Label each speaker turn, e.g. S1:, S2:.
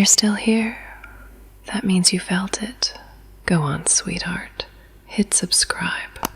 S1: still here, that means you felt it. Go on, sweetheart. Hit subscribe.